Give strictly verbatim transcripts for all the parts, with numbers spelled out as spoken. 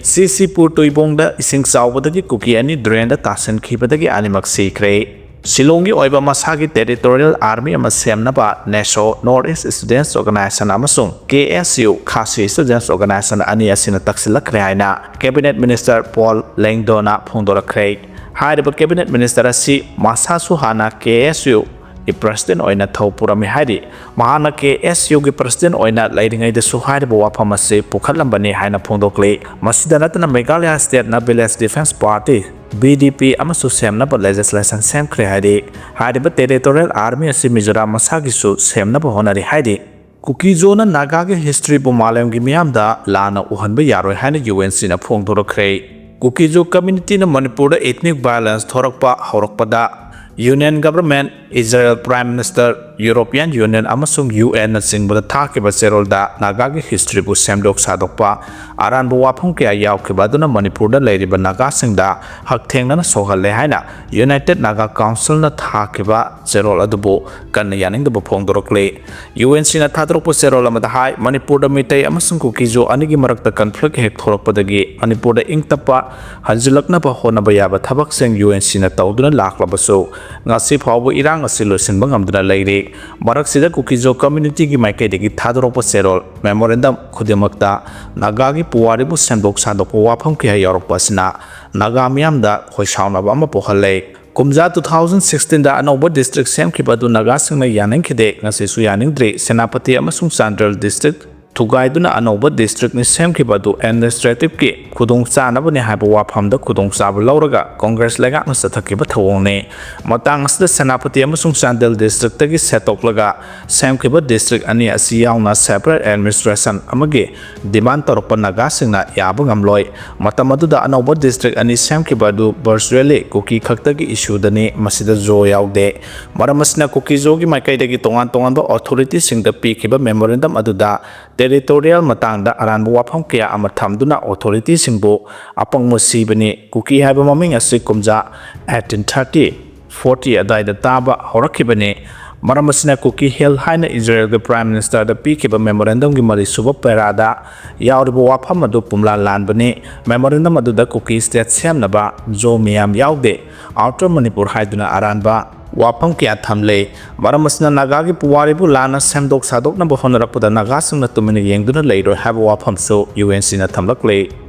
ꯁꯤ ꯁꯤ ꯄꯨꯔ ꯇꯨꯏꯕꯣꯡꯗ ꯏꯁꯤꯡ ꯆꯥꯎꯕꯗꯒꯤ ꯀꯨꯀꯤ ꯑꯅꯤ ꯗ꯭ꯔꯦꯟꯗ ꯇꯥꯁꯤꯟꯈꯤꯕꯗꯒꯤ ꯑꯅꯤꯃꯛ ꯁꯤꯈ꯭ꯔꯦ꯫ ꯁꯤꯂꯣꯡꯒꯤ ꯑꯣꯏꯕ ꯃꯁꯥꯒꯤ ꯇꯦꯔꯤꯇꯣꯔꯤꯌꯦꯜ ꯑꯥꯔꯃꯤ ꯑꯃ ꯁꯦꯝꯅꯕ ꯅꯦꯁꯣ, ꯅꯣꯔꯠ ꯏꯁ ꯁ꯭ꯇꯨꯗꯦꯟꯠꯁ ꯑꯣꯔꯒꯅꯥꯏꯖꯦꯁꯟ ꯑꯃꯁꯨꯡ ꯀꯦ ꯑꯦꯁ ꯌꯨ, ꯈꯥꯁꯤ ꯁ꯭ꯇꯨꯗꯦꯟꯠꯁ ꯑꯣꯔꯒꯅꯥꯏꯖꯦꯁꯟ ꯑꯅꯤ ꯑꯁꯤꯅ ꯇꯛꯁꯤꯜꯂꯛꯈ꯭ꯔꯦ ꯍꯥꯏꯅ ꯀꯦꯕꯤꯅꯦꯠ ꯃꯤꯅꯤꯁꯇꯔ ꯄꯣꯜ ꯂꯦꯡꯗꯣꯅ ꯐꯣꯡꯗꯣꯔꯛꯈ꯭ꯔꯦ꯫ ꯍꯥꯏꯔꯤꯕ ꯀꯦꯕꯤꯅꯦꯠ ꯃꯤꯅꯤꯁꯇꯔ ꯑꯁꯤ ꯃꯁꯥꯁꯨ ꯍꯥꯟꯅ ꯀꯦ ꯑꯦꯁ ꯌꯨ ꯒꯤ ꯄ꯭ꯔꯁꯤꯗꯦꯟ ꯑꯣꯏꯅ ꯊꯧ ꯄꯨꯔꯝꯃꯤ ꯍꯥꯏꯔꯤ꯫ ꯃꯍꯥꯛꯅ ꯀꯦ ꯑꯦꯁ ꯌꯨꯒꯤ ꯄ꯭ꯔꯁꯤꯗꯦꯟ ꯑꯣꯏꯅ ꯂꯩꯔꯤꯉꯩꯗꯁꯨ ꯍꯥꯏꯔꯤꯕ ꯋꯥꯐꯝ ꯑꯁꯤ ꯄꯨꯈꯠꯂꯝꯕꯅꯤ ꯍꯥꯏꯅ ꯐꯣꯡꯗꯣꯛꯂꯤ꯫ ꯃꯁꯤꯗ ꯅꯠꯇꯅ ꯃꯦꯘꯥꯂꯌꯥ ꯁ꯭ꯇꯦꯠꯅ village defence party, V D P, ꯑꯃꯁꯨ ꯁꯦꯝꯅꯕ ꯂꯦꯖꯤꯁꯂꯦꯁꯟ ꯁꯦꯝꯈ꯭ꯔꯦ ꯍꯥꯏꯔꯤ꯫ ꯍꯥꯏꯔꯤꯕ ꯇꯦꯔꯤꯇꯣꯔꯤꯌꯦꯜ ꯑꯥꯔꯃꯤ ꯑꯁꯤ ꯃꯤꯖꯣꯔꯥꯝ ꯃꯁꯥꯒꯤꯁꯨ ꯁꯦꯝꯅꯕ ꯍꯣꯠꯅꯔꯤ ꯍꯥꯏꯔꯤ꯫ ꯀꯨꯀꯤꯖꯣꯅ ꯅꯥꯒꯥꯒꯤ ꯍꯤꯁꯇ꯭ꯔꯤꯕꯨ ꯃꯥꯂꯦꯝꯒꯤ ꯃꯤꯌꯥꯝꯗ ꯂꯥꯟꯅ ꯎꯍꯟꯕ ꯌꯥꯔꯣꯏ ꯍꯥꯏꯅ ꯌꯨ ꯑꯦꯟ ꯁꯤꯅ ꯐꯣꯡꯗꯣꯔꯛꯈ꯭ꯔꯦ꯫ ꯀꯨꯀꯤꯖꯣ ꯀꯝꯃ꯭ꯌꯨꯅꯤꯇꯤꯅ ꯃꯅꯤꯄꯨꯔꯗ ꯏꯊꯅꯤꯛ ꯚꯥꯏꯑꯣꯂꯦꯟꯁ ꯊꯣꯔꯛꯄ ꯍꯧꯔꯛꯄꯗ union government, Israel prime minister, European union ꯑꯃꯁꯨꯡ ꯌꯨ ꯑꯦꯟꯅꯆꯤꯡꯕꯗ ꯊꯥꯈꯤꯕ ꯆꯦꯔꯣꯜꯗ ꯅꯥꯒꯥꯒꯤ ꯍꯤꯁꯇ꯭ꯔꯤꯕꯨ ꯁꯦꯝꯗꯣꯛ ꯁꯥꯗꯣꯛꯄ, ꯑꯔꯥꯟꯕ ꯋꯥꯐꯝ ꯀꯌꯥ ꯌꯥꯎꯈꯤꯕ ꯑꯗꯨꯅ ꯃꯅꯤꯄꯨꯔꯗ ꯂꯩꯔꯤꯕ ꯅꯥꯒꯥꯁꯤꯡꯗ ꯍꯛꯊꯦꯡꯅꯅ ꯁꯣꯛꯍꯜꯂꯦ ꯍꯥꯏꯅ ꯌꯨꯅꯥꯏꯇꯦꯗ ꯅꯥꯒꯥ ꯀꯥꯎꯟꯁꯤꯜꯅ ꯊꯥꯈꯤꯕ ꯆꯦꯔꯣꯜ ꯑꯗꯨꯕꯨ ꯀꯟꯅ ꯌꯥꯅꯤꯡꯗꯕ ꯐꯣꯡꯗꯣꯔꯛꯂꯤ꯫ ꯌꯨ ꯑꯦꯟ ꯁꯤꯅ ꯊꯥꯗꯣꯔꯛꯄ ꯆꯦꯔꯣꯜ ꯑꯃꯗ ꯍꯥꯏ, ꯃꯅꯤꯄꯨꯔꯗ ꯃꯤꯇꯩ ꯑꯃꯁꯨꯡ ꯀꯨꯀꯤꯖꯣ ꯑꯅꯤꯒꯤ ꯃꯔꯛꯇ ꯀꯟꯐ꯭ꯂꯤꯛ ꯍꯦꯛ ꯊꯣꯛꯂꯛꯄꯗꯒꯤ ꯃꯅꯤꯄꯨꯔꯗ ꯏꯪ ꯇꯞꯄ ꯍꯟꯖꯤꯜꯂꯛꯅꯕ ꯍꯣꯠꯅꯕ ꯌꯥꯕ ꯊꯕꯛꯁꯤꯡ ꯌꯨ ꯑꯦꯟ ꯁꯤꯅ ꯇꯧꯗꯨꯅ ꯂꯥꯛꯂꯕꯁꯨ, ꯉꯁꯤ ꯐꯥꯎꯕ ꯏꯔꯥꯡ ꯑꯁꯤ ꯂꯣꯏꯁꯤꯟꯕ ꯉꯝꯗꯅ ꯂꯩꯔꯤ꯫ ꯃꯔꯛꯁꯤꯗ ꯀꯨꯀꯤꯖꯣ ꯀꯝꯃ꯭ꯌꯨꯅꯤꯇꯤꯒꯤ ꯃꯥꯏꯀꯩꯗꯒꯤ ꯊꯥꯗꯣꯔꯛꯄ ꯆꯦꯔꯣꯜ ꯃꯦꯃꯣꯔꯦꯟꯗꯝ ꯈꯨꯗꯤꯡꯃꯛꯇ ꯅꯥꯒꯥꯒꯤ ꯄꯨꯋꯥꯔꯤꯕꯨ ꯁꯦꯝꯗꯣꯛ ꯁꯥꯗꯣꯛꯄ ꯋꯥꯐꯝ ꯀꯌꯥ ꯌꯥꯎꯔꯛꯄ ꯑꯁꯤꯅ ꯅꯥꯒꯥ ꯃꯤꯌꯥꯝꯗ ꯈꯣꯏꯁꯥꯎꯅꯕ ꯑꯃ ꯄꯣꯛꯍꯜꯂꯦ꯫ ꯀꯨꯝꯖꯥ two thousand sixteen ꯗ ꯑꯅꯧꯕ ꯗꯤꯁꯇ꯭ꯔꯤꯛ ꯁꯦꯝꯈꯤꯕ ꯑꯗꯨ ꯅꯥꯒꯥꯁꯤꯡꯅ ꯌꯥꯅꯤꯡꯈꯤꯗꯦ, ꯉꯁꯤꯁꯨ ꯌꯥꯅꯤꯡꯗ꯭ꯔꯤ꯫ ꯁꯦꯅꯥꯄꯇꯤ ꯑꯃꯁꯨꯡ ꯆꯥꯟꯗꯦꯜ ꯗꯤꯁꯇ꯭ꯔꯤꯛ ꯊꯨꯒꯥꯏꯗꯨꯅ ꯑꯅꯧꯕ ꯗꯤꯁꯇ꯭ꯔꯤꯛꯅꯤ ꯁꯦꯝꯈꯤꯕ ꯑꯗꯨ ꯑꯦꯗꯃꯤꯅꯤꯁꯇ꯭ꯔꯦꯇꯤꯚꯀꯤ ꯈꯨꯗꯣꯡꯆꯥꯅꯕꯅꯤ ꯍꯥꯏꯕ ꯋꯥꯐꯝꯗ ꯈꯨꯗꯣꯡꯆꯥꯕ ꯂꯧꯔꯒ ꯀꯣꯡꯒ꯭ꯔꯦꯁ ꯂꯩꯉꯥꯛꯅ ꯆꯠꯊꯈꯤꯕ ꯊꯧꯑꯣꯡꯅꯤ꯫ ꯃꯇꯥꯡ ꯑꯁꯤꯗ ꯁꯦꯅꯥꯄꯇꯤ ꯑꯃꯁꯨꯡ ꯆꯥꯟꯗꯦꯜ ꯗꯤꯁꯇ꯭ꯔꯤꯛꯇꯒꯤ ꯁꯦꯠꯇꯣꯛꯂꯒ ꯁꯦꯝꯈꯤꯕ ꯗꯤꯁꯇ꯭ꯔꯤꯛ ꯑꯅꯤ ꯑꯁꯤ ꯌꯥꯎꯅ ꯁꯦꯄꯔꯦꯠ ꯑꯦꯗꯃꯤꯅꯤꯁꯇ꯭ꯔꯦꯁꯟ ꯑꯃꯒꯤ ꯗꯤꯃꯥꯟ ꯇꯧꯔꯛꯄ ꯅꯥꯒꯥꯁꯤꯡꯅ ꯌꯥꯕ ꯉꯝꯂꯣꯏ꯫ ꯃꯇꯝ ꯑꯗꯨꯗ ꯑꯅꯧꯕ ꯗꯤꯁꯇ꯭ꯔꯤꯛ ꯑꯅꯤ ꯁꯦꯝꯈꯤꯕ ꯑꯗꯨ ꯚꯔꯆꯨꯋꯦꯜꯂꯤ ꯀꯨꯀꯤ ꯈꯛꯇꯒꯤ ꯏꯁꯨꯗꯅꯤ, ꯃꯁꯤꯗ ꯖꯣ ꯌꯥꯎꯗꯦ꯫ ꯃꯔꯝ ꯑꯁꯤꯅ ꯀꯨꯀꯤꯖꯣꯒꯤ ꯃꯥꯏꯀꯩꯗꯒꯤ ꯇꯣꯉꯥꯟ ꯇꯣꯉꯥꯟꯕ ꯑꯣꯊꯣꯔꯤꯇꯤꯁꯤꯡꯗ ꯄꯤꯈꯤꯕ ꯃꯦꯃꯣꯔꯦꯟꯗꯝ ꯑꯗꯨꯗ ꯇꯦꯔꯤꯇꯣꯔꯤꯌꯦꯜ ꯃꯇꯥꯡꯗ ꯑꯔꯥꯟꯕ ꯋꯥꯐꯝ ꯀꯌꯥ ꯑꯃ ꯊꯝꯗꯨꯅ ꯑꯣꯊꯣꯔꯤꯇꯤꯁꯤꯡꯕꯨ ꯑꯄꯪꯕ ꯁꯤꯕꯅꯤ꯫ ꯀꯨꯀꯤ ꯍꯥꯏꯕ ꯃꯃꯤꯡ ꯑꯁꯤ ꯀꯨꯝꯖꯥ eighteen thirty, forty ꯑꯗꯨꯋꯥꯏꯗ ꯇꯥꯕ ꯍꯧꯔꯛꯈꯤꯕꯅꯤ꯫ ꯃꯔꯝ ꯑꯁꯤꯅ ꯀꯨꯀꯤ ꯍꯤꯜ ꯍꯥꯏꯅ ꯏꯖꯔꯦꯜꯒꯤ Prime Ministerꯗ ꯄꯤꯈꯤꯕ memorandumꯒꯤ ꯃꯔꯤꯁꯨꯕ paraꯗ ꯌꯥꯎꯔꯤꯕ ꯋꯥꯐꯝ ꯑꯗꯨ ꯄꯨꯝꯂꯥ ꯂꯥꯟꯕꯅꯤ꯫ Memorandum ꯑꯗꯨꯗ ꯀꯨꯀꯤ state ꯁꯦꯝꯅꯕ ꯖꯣ ꯃꯤꯌꯥꯝ ꯌꯥꯎꯗꯦ, Outer ꯃꯅꯤꯄꯨꯔ ꯍꯥꯏꯗꯨꯅ ꯑꯔꯥꯟꯕ ꯋꯥꯐꯝ ꯀꯌꯥ ꯊꯝꯂꯦ꯫ ꯃꯔꯝ ꯑꯁꯤꯅ ꯅꯥꯒꯥꯒꯤ ꯄꯨꯋꯥꯔꯤꯕꯨ ꯂꯥꯟꯅ ꯁꯦꯝꯗꯣꯛ ꯁꯥꯗꯣꯛꯅꯕ ꯍꯣꯠꯅꯔꯛꯄꯗ ꯅꯥꯒꯥꯁꯤꯡꯅ ꯇꯨꯃꯤꯟꯅ ꯌꯦꯡꯗꯨꯅ ꯂꯩꯔꯣꯏ ꯍꯥꯏꯕ ꯋꯥꯐꯝꯁꯨ UNCꯅ ꯊꯝꯂꯛꯂꯦ꯫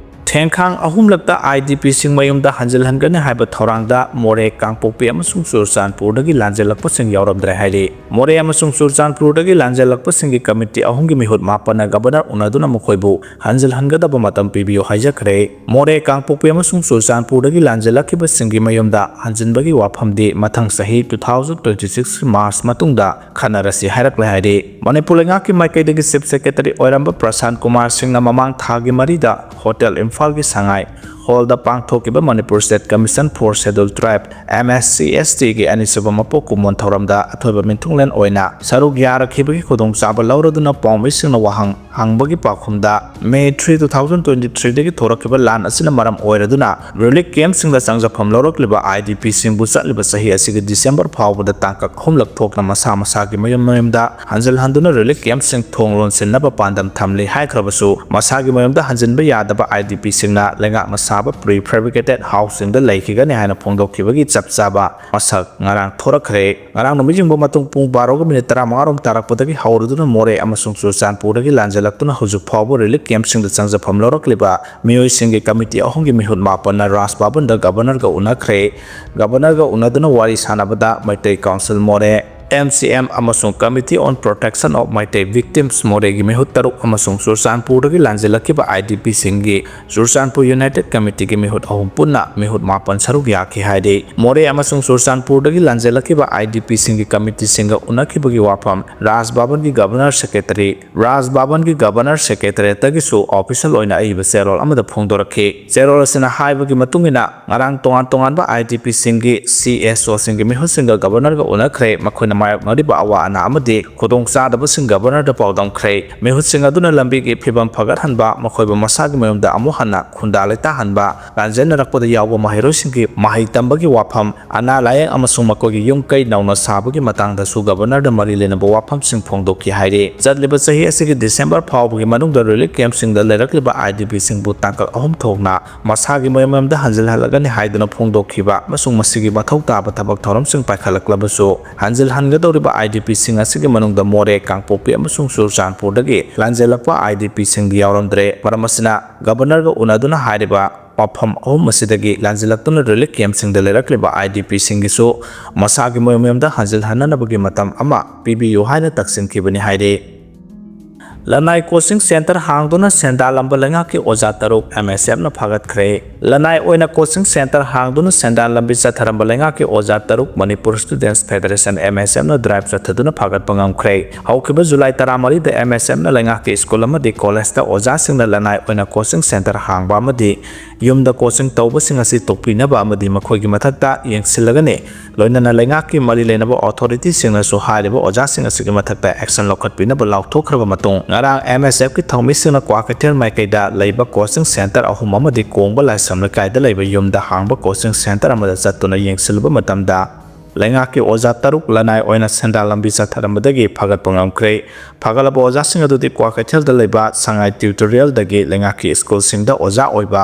ꯊꯦꯡꯈꯥꯡ ꯑꯍꯨꯝꯂꯛꯇ IDPꯁꯤꯡ ꯃꯌꯨꯝꯗ ꯍꯟꯖꯤꯜꯍꯟꯒꯅꯤ ꯍꯥꯏꯕ ꯊꯧꯔꯥꯡꯗ ꯃꯣꯔꯦ, ꯀꯥꯡꯄꯣꯛꯄꯤ ꯑꯃꯁꯨꯡ ꯆꯨꯔꯆꯥꯟꯄꯨꯔꯗꯒꯤ ꯂꯥꯟꯖꯦꯜꯂꯛꯄꯁꯤꯡ ꯌꯥꯎꯔꯝꯗ꯭ꯔꯦ ꯍꯥꯏꯔꯤ꯫ ꯃꯣꯔꯦ ꯑꯃꯁꯨꯡ ꯆꯨꯔꯆꯥꯟꯄꯨꯔꯗꯒꯤ ꯂꯥꯟꯖꯦꯜꯂꯛꯄꯁꯤꯡꯒꯤ committee ꯑꯍꯨꯝꯒꯤ ꯃꯤꯍꯨꯠ ꯃꯥꯄꯟꯅ Governor ꯎꯅꯗꯨꯅ ꯃꯈꯣꯏꯕꯨ ꯍꯟꯖꯤꯜꯍꯟꯒꯗꯕ ꯃꯇꯝ ꯄꯤꯕꯤꯌꯨ ꯍꯥꯏꯖꯈ꯭ꯔꯦ꯫ ꯃꯣꯔꯦ, ꯀꯥꯡꯄꯣꯛꯄꯤ ꯑꯃꯁꯨꯡ ꯆꯨꯔꯆꯥꯟꯄꯨꯔꯗꯒꯤ ꯂꯥꯟꯖꯦꯜꯂꯛꯈꯤꯕꯁꯤꯡꯒꯤ ꯃꯌꯨꯝꯗ ꯍꯟꯖꯤꯟꯕꯒꯤ ꯋꯥꯐꯝꯗꯤ ꯃꯊꯪ ꯆꯍꯤ two thousand twenty six March ꯃꯇꯨꯡꯗ ꯈꯟꯅꯔꯁꯤ ꯍꯥꯏꯔꯛꯂꯦ ꯍꯥꯏꯔꯤ꯫ ꯃꯅꯤꯄꯨꯔ ꯂꯩꯉꯥꯛꯀꯤ ꯃꯥꯏꯀꯩꯗꯒꯤ Chief Secretary ꯑꯣꯏꯔꯝꯕ ꯄ꯭ꯔꯁꯥꯟ ꯀꯨꯃꯥꯔ ꯁꯤꯡꯅ ꯃꯃꯥꯡ ꯊꯥꯒꯤ ꯃꯔꯤꯗ Hotel ꯏꯝꯐꯥꯜꯒꯤ ꯁꯉꯥꯏ ꯍꯣꯜꯗ ꯄꯥꯡꯊꯣꯛꯈꯤꯕ Manipur State Commission for Scheduled Tribe, MSCSTꯒꯤ ꯑꯅꯤꯁꯨꯕ ꯃꯄꯣꯛ ꯀꯨꯝꯑꯣꯟ ꯊꯧꯔꯝꯗ ꯑꯊꯣꯏꯕ ꯃꯤꯊꯨꯡꯂꯦꯟ ꯑꯣꯏꯅ ꯁꯔꯨꯛ ꯌꯥꯔꯛꯈꯤꯕꯒꯤ ꯈꯨꯗꯣꯡꯆꯥꯕ ꯂꯧꯔꯗꯨꯅ ꯄꯥꯎꯃꯤꯁꯤꯡꯅ ꯋꯥꯍꯪ ꯍꯪꯕꯒꯤ ꯄꯥꯎꯈꯨꯝꯗ, May three, two thousand twenty threeꯗꯒꯤ ꯊꯣꯔꯛꯈꯤꯕ ꯂꯥꯟ ꯑꯁꯤꯅ ꯃꯔꯝ ꯑꯣꯏꯔꯗꯨꯅ relief campꯁꯤꯡꯗ ꯆꯪꯖꯐꯝ ꯂꯧꯔꯛꯂꯤꯕ IDPꯁꯤꯡꯕꯨ ꯆꯠꯂꯤꯕ ꯆꯍꯤ ꯑꯁꯤꯒꯤ December ꯐꯥꯎꯕꯗ ꯇꯥꯡꯀꯛ ꯑꯍꯨꯝꯂꯛ ꯊꯣꯛꯅ ꯃꯁꯥ ꯃꯁꯥꯒꯤ ꯃꯌꯨꯝ ꯃꯌꯨꯝꯗ ꯍꯟꯖꯤꯜꯍꯟꯗꯨꯅ relief campꯁꯤꯡ ꯊꯣꯡ ꯂꯣꯟꯁꯤꯟꯅꯕ ꯄꯥꯟꯗꯝ ꯊꯝꯂꯤ ꯍꯥꯏꯈ꯭ꯔꯕꯁꯨ, ꯃꯁꯥꯒꯤ ꯃꯌꯨꯝꯗ ꯍꯟꯖꯤꯟꯕ ꯌꯥꯗꯕ IDPꯁꯤꯡꯅ ꯂꯩꯉꯥꯛꯅ ꯁꯥꯕ prefabricated houseꯁꯤꯡꯗ ꯂꯩꯈꯤꯒꯅꯤ ꯍꯥꯏꯅ ꯐꯣꯡꯗꯣꯛꯈꯤꯕꯒꯤ ꯆꯞ ꯆꯥꯕ ꯃꯁꯛ ꯉꯔꯥꯡ ꯊꯣꯔꯛꯈ꯭ꯔꯦ꯫ ꯉꯔꯥꯡ ꯅꯨꯃꯤꯠ ꯌꯨꯡꯕ ꯃꯇꯨꯡ ꯄꯨꯡ ꯕꯥꯔꯣꯒ ꯃꯤꯅꯤꯠ ꯇꯔꯥꯃꯉꯥꯔꯣꯝ ꯇꯥꯔꯛꯄꯗꯒꯤ ꯍꯧꯔꯗꯨꯅ ꯃꯣꯔꯦ ꯑꯃꯁꯨꯡ ꯆꯨꯔꯆꯥꯟꯄꯨꯔꯗꯒꯤ ꯂꯥꯟꯖꯦꯜꯂꯛꯇꯨꯅ ꯍꯧꯖꯤꯛ ꯐꯥꯎꯕ relief campꯁꯤꯡꯗ ꯆꯪꯖꯐꯝ ꯂꯧꯔꯛꯂꯤꯕ ꯃꯤꯑꯣꯏꯁꯤꯡꯒꯤ committee ꯑꯍꯨꯝꯒꯤ ꯃꯤꯍꯨꯠ ꯃꯥꯄꯟꯅ ꯔꯥꯖ ꯚꯕꯟꯗ Governorꯒ ꯎꯅꯈ꯭ꯔꯦ꯫ Governorꯒ ꯎꯅꯗꯨꯅ ꯋꯥꯔꯤ ꯁꯥꯟꯅꯕꯗ ꯃꯩꯇꯩ Council ꯃꯣꯔꯦ, MCM ꯑꯃꯁꯨꯡ Committee on Protection of Meitei Victims ꯃꯣꯔꯦꯒꯤ ꯃꯤꯍꯨꯠ ꯇꯔꯨꯛ ꯑꯃꯁꯨꯡ ꯆꯨꯔꯆꯥꯟꯄꯨꯔꯗꯒꯤ ꯂꯥꯟꯖꯦꯜꯂꯛꯈꯤꯕ IDPꯁꯤꯡꯒꯤ ꯆꯨꯔꯆꯥꯟꯄꯨꯔ United Committeeꯒꯤ ꯃꯤꯍꯨꯠ ꯑꯍꯨꯝ ꯄꯨꯟꯅ ꯃꯤꯍꯨꯠ ꯃꯥꯄꯟ ꯁꯔꯨꯛ ꯌꯥꯈꯤ ꯍꯥꯏꯔꯤ꯫ ꯃꯣꯔꯦ ꯑꯃꯁꯨꯡ ꯆꯨꯔꯆꯥꯟꯄꯨꯔꯗꯒꯤ ꯂꯥꯟꯖꯦꯜꯂꯛꯈꯤꯕ IDPꯁꯤꯡꯒꯤ committeeꯁꯤꯡꯒ ꯎꯅꯈꯤꯕꯒꯤ ꯋꯥꯐꯝ ꯔꯥꯖ ꯚꯕꯟꯒꯤ Governor Secretary, ꯔꯥꯖ ꯚꯕꯟꯒꯤ Governor Secretariatꯇꯒꯤꯁꯨ official ꯑꯣꯏꯅ ꯑꯏꯕ ꯆꯦꯔꯣꯜ ꯑꯃꯗ ꯐꯣꯡꯗꯣꯔꯛꯈꯤ꯫ ꯆꯦꯔꯣꯜ ꯑꯁꯤꯅ ꯍꯥꯏꯕꯒꯤ ꯃꯇꯨꯡ ꯏꯟꯅ, ꯉꯔꯥꯡ ꯇꯣꯉꯥꯟ ꯇꯣꯉꯥꯟꯕ IDPꯁꯤꯡꯒꯤ CSOꯁꯤꯡꯒꯤ ꯃꯤꯍꯨꯠꯁꯤꯡꯒ Governorꯒ ꯎꯅꯈ꯭ꯔꯦ꯫ ꯃꯈꯣꯏꯅ ꯃꯥꯌꯣꯛꯅꯔꯤꯕ ꯑꯋꯥ ꯑꯅꯥ ꯑꯃꯗꯤ ꯈꯨꯗꯣꯡꯆꯥꯗꯕꯁꯤꯡ ꯒꯕꯔꯅꯔꯗ ꯄꯥꯎꯗꯝꯈ꯭ꯔꯦ꯫ ꯃꯤꯍꯨꯠꯁꯤꯡ ꯑꯗꯨꯅ ꯂꯝꯕꯤꯒꯤ ꯐꯤꯕꯝ ꯐꯒꯠꯍꯟꯕ, ꯃꯈꯣꯏꯕꯨ ꯃꯁꯥꯒꯤ ꯃꯌꯨꯝꯗ ꯑꯃꯨꯛ ꯍꯟꯅ ꯈꯨꯟꯗꯥ ꯂꯩꯇꯥꯍꯟꯕ, ꯂꯥꯟꯖꯦꯟꯅꯔꯛꯄꯗ ꯌꯥꯎꯕ ꯃꯍꯩꯔꯣꯏꯁꯤꯡꯒꯤ ꯃꯍꯩ ꯇꯝꯕꯒꯤ ꯋꯥꯐꯝ, ꯑꯅꯥ ꯂꯥꯌꯦꯡ ꯑꯃꯁꯨꯡ ꯃꯈꯣꯏꯒꯤ ꯌꯨꯝ ꯀꯩ ꯅꯧꯅ ꯁꯥꯕꯒꯤ ꯃꯇꯥꯡꯗꯁꯨ ꯒꯕꯔꯅꯔꯗ ꯃꯔꯤ ꯂꯩꯅꯕ ꯋꯥꯐꯝꯁꯤꯡ ꯐꯣꯡꯗꯣꯛꯈꯤ ꯍꯥꯏꯔꯤ꯫ ꯆꯠꯂꯤꯕ ꯆꯍꯤ ꯑꯁꯤꯒꯤ ꯗꯤꯁꯦꯝꯕꯔ ꯐꯥꯎꯕꯒꯤ ꯃꯅꯨꯡꯗ ꯔꯤꯂꯤꯐ ꯀꯦꯝꯞꯁꯤꯡꯗ ꯂꯩꯔꯛꯂꯤꯕ ꯑꯥꯏ ꯗꯤ ꯄꯤꯁꯤꯡꯕꯨ ꯇꯥꯡꯀꯛ ꯑꯍꯨꯝ ꯊꯣꯛꯅ ꯃꯁꯥꯒꯤ ꯃꯌꯨꯝ ꯃꯌꯨꯝꯗ ꯍꯟꯖꯤꯜꯍꯜꯂꯒꯅꯤ ꯍꯥꯏꯗꯨꯅ ꯐꯣꯡꯗꯣꯛꯈꯤꯕ ꯑꯃꯁꯨꯡ ꯃꯁꯤꯒꯤ ꯃꯊꯧ ꯇꯥꯕ ꯊꯕꯛ ꯊꯧꯔꯝꯁꯤꯡ ꯄꯥꯏꯈꯠꯂꯛꯂꯕꯁꯨ, ꯍꯟꯖꯤꯜꯍꯟꯒꯗꯧꯔꯤꯕ ꯑꯥꯏ ꯗꯤ ꯄꯤꯁꯤꯡ ꯑꯁꯤꯒꯤ ꯃꯅꯨꯡꯗ ꯃꯣꯔꯦ, ꯀꯥꯡꯄꯣꯛꯄꯤ ꯑꯃꯁꯨꯡ ꯆꯨꯔꯆꯥꯟꯄꯨꯔꯗꯒꯤ ꯂꯥꯟꯖꯦꯜꯂꯛꯄ ꯑꯥꯏ ꯗꯤ ꯄꯤꯁꯤꯡꯗꯤ ꯌꯥꯎꯔꯝꯗ꯭ꯔꯦ꯫ ꯃꯔꯝ ꯑꯁꯤꯅ, ꯒꯕꯔꯅꯔꯒ ꯎꯅꯗꯨꯅ ꯍꯥꯏꯔꯤꯕ ꯃꯐꯝ ꯑꯍꯨꯝ ꯑꯁꯤꯗꯒꯤ ꯂꯥꯟꯖꯤꯜꯂꯛꯇꯨꯅ ꯔꯤꯂꯤꯐ ꯀꯦꯝꯞꯁꯤꯡꯗ ꯂꯩꯔꯛꯂꯤꯕ ꯑꯥꯏ ꯗꯤ ꯄꯤꯁꯤꯡꯒꯤꯁꯨ ꯃꯁꯥꯒꯤ ꯃꯌꯨꯝ ꯃꯌꯨꯝꯗ ꯍꯟꯖꯤꯜꯍꯟꯅꯅꯕꯒꯤ ꯃꯇꯝ ꯑꯃ ꯄꯤꯕꯤꯌꯨ ꯍꯥꯏꯅ ꯇꯛꯁꯤꯟꯈꯤꯕꯅꯤ ꯍꯥꯏꯔꯤ꯫ ꯂꯅꯥꯏ ꯀꯣꯆꯤꯡ ꯁꯦꯟꯇꯔ ꯍꯥꯡꯗꯨꯅ ꯁꯦꯟꯗꯥꯜꯂꯝꯕ ꯂꯩꯉꯥꯛꯀꯤ ꯑꯣꯖꯥ ꯇꯔꯨꯛ ꯑꯦꯝ ꯑꯦꯁ ꯑꯦꯐꯅ ꯐꯥꯒꯠꯈ꯭ꯔꯦ꯫ ꯂꯅꯥꯏ ꯑꯣꯏꯅ ꯀꯣꯆꯤꯡ ꯁꯦꯟꯇꯔ ꯍꯥꯡꯗꯨꯅ ꯁꯦꯟꯗꯥꯟ ꯂꯝꯕꯤ ꯆꯠꯊꯔꯝꯕ ꯂꯩꯉꯥꯛꯀꯤ ꯑꯣꯖꯥ ꯇꯔꯨꯛ ꯃꯅꯤꯄꯨꯔ ꯁ꯭ꯇꯨꯗꯦꯟꯠꯁ ꯐꯦꯗꯔꯦꯁꯟ, ꯑꯦꯝ ꯑꯦꯁ ꯑꯦꯐꯅ ꯗ꯭ꯔꯥꯏꯚ ꯆꯠꯊꯗꯨꯅ ꯐꯥꯒꯠꯄ ꯉꯝꯈ꯭ꯔꯦ꯫ ꯍꯧꯈꯤꯕ ꯖꯨꯂꯥꯏ ꯇꯔꯥꯃꯔꯤꯗ ꯑꯦꯝ ꯑꯦꯁ ꯑꯦꯐꯅ ꯂꯩꯉꯥꯛꯀꯤ ꯁ꯭ꯀꯨꯜ ꯑꯃꯗꯤ ꯀꯣꯂꯦꯖꯇ ꯑꯣꯖꯥꯁꯤꯡꯅ ꯂꯅꯥꯏ ꯑꯣꯏꯅ ꯀꯣꯆꯤꯡ ꯁꯦꯟꯇꯔ ꯍꯥꯡꯕ ꯑꯃꯗꯤ ꯌꯨꯝꯗ ꯀꯣꯆꯤꯡ ꯇꯧꯕꯁꯤꯡ ꯑꯁꯤ ꯇꯣꯛꯄꯤꯅꯕ ꯑꯃꯗꯤ ꯃꯈꯣꯏꯒꯤ ꯃꯊꯛꯇ ꯌꯦꯡꯁꯤꯜꯂꯒꯅꯤ꯫ ꯂꯣꯏꯅꯅ ꯂꯩꯉꯥꯛꯀꯤ ꯃꯔꯤ ꯂꯩꯅꯕ ꯑꯣꯊꯣꯔꯤꯇꯤꯁꯤꯡꯅꯁꯨ ꯍꯥꯏꯔꯤꯕ ꯑꯣꯖꯥꯁꯤꯡ ꯑꯁꯤꯒꯤ ꯃꯊꯛꯇ ꯑꯦꯛꯁꯟ ꯂꯧꯈꯠꯄꯤꯅꯕ ꯂꯥꯎꯊꯣꯛꯈ꯭ꯔꯕ ꯃꯇꯨꯡ, ꯉꯔꯥꯡ ꯑꯦꯝ ꯑꯦꯁ ꯑꯦꯐꯀꯤ ꯊꯧꯃꯤꯁꯤꯡꯅ ꯀ꯭ꯋꯥꯀꯩꯊꯦꯜ ꯃꯥꯏꯀꯩꯗ ꯂꯩꯕ ꯀꯣꯆꯤꯡ ꯁꯦꯟꯇꯔ ꯑꯍꯨꯝ ꯑꯃꯗꯤ ꯀꯣꯡꯕ ꯂꯥꯏꯁ꯭ꯔꯝ ꯂꯩꯀꯥꯏꯗ ꯂꯩꯕ ꯌꯨꯝꯗ ꯍꯥꯡꯕ ꯀꯣꯆꯤꯡ ꯁꯦꯟꯇꯔ ꯑꯃꯗ ꯆꯠꯇꯨꯅ ꯌꯦꯡꯁꯤꯜꯂꯨꯕ ꯃꯇꯝꯗ, ꯂꯩꯉꯥꯛꯀꯤ ꯑꯣꯖꯥ ꯇꯔꯨꯛ ꯂꯅꯥꯏ ꯑꯣꯏꯅ ꯁꯦꯟꯗꯥꯟ ꯂꯝꯕꯤ ꯆꯠꯊꯔꯝꯕꯗꯒꯤ ꯐꯥꯒꯠꯄ ꯉꯝꯈ꯭ꯔꯦ꯫ ꯐꯥꯒꯠꯂꯕ ꯑꯣꯖꯥꯁꯤꯡ ꯑꯗꯨꯗꯤ ꯀ꯭ꯋꯥꯀꯩꯊꯦꯜꯗ ꯂꯩꯕ ꯁꯉꯥꯏ ꯇ꯭ꯌꯨꯇꯣꯔꯤꯌꯦꯜꯗꯒꯤ ꯂꯩꯉꯥꯛꯀꯤ ꯁ꯭ꯀꯨꯜꯁꯤꯡꯗ ꯑꯣꯖꯥ ꯑꯣꯏꯕ